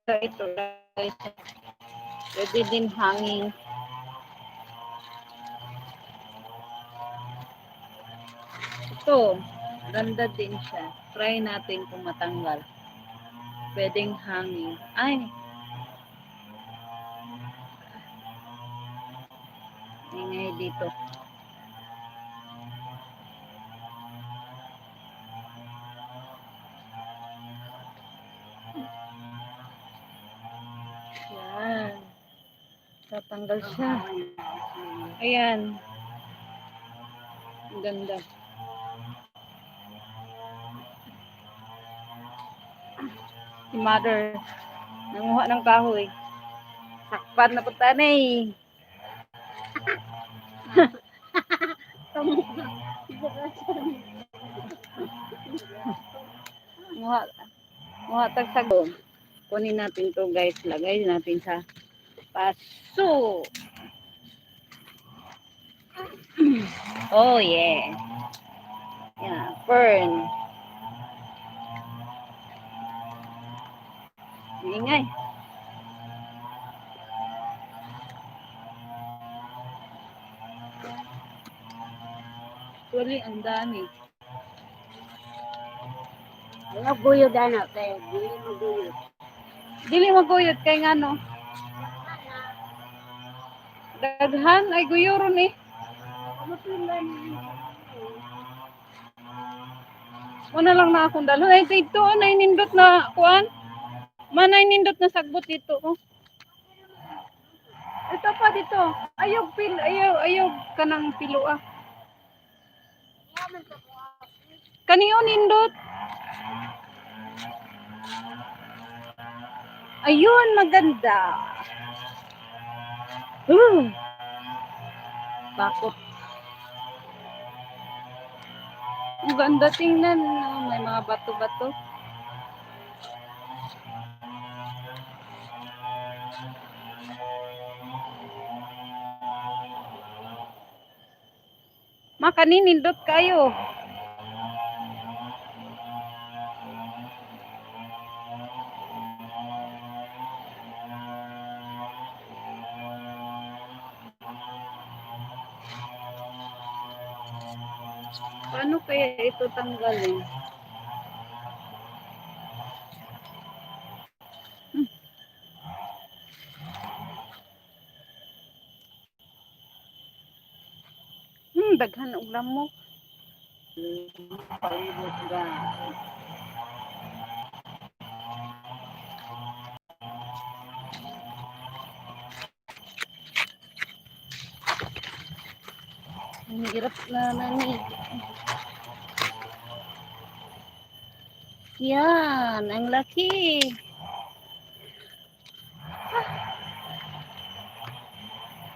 Ito, guys. Pwede din hanging. Ito, ganda din siya. Try natin kung matanggal. Pwedeng hanging. Ay! Ingay dito. Yan. Tatanggal siya. Ayan. Ang ganda. Si mother, nanguha ng kahoy. Sakpan na punta na eh. Nguha, nguha tagsago. Kunin natin to, guys. Lagay natin sa paso. Oh yeah. Yeah, fern. Ingay. Actually, ang dami. Wala guyod ana kay dili maguyod. Dili maguyod kay ngano. Daghan ay guyuron eh. Una lang na akong dalon. Ay, dito, oh, nainindot na, kuan. Manay nindot na sagbot dito, oh. Ito pa dito. Ayaw pil, ayaw, ayaw kanang pilo ah. Kaniyo nindot. Ayun, maganda. Bakot. Ang ganda tingnan, no? May mga bato-bato. Makaninindot kayo. Paano kaya ito tanggalin? Daghan og lamok. Palibot ga. Ang hirap na nani. Yan, ang laki.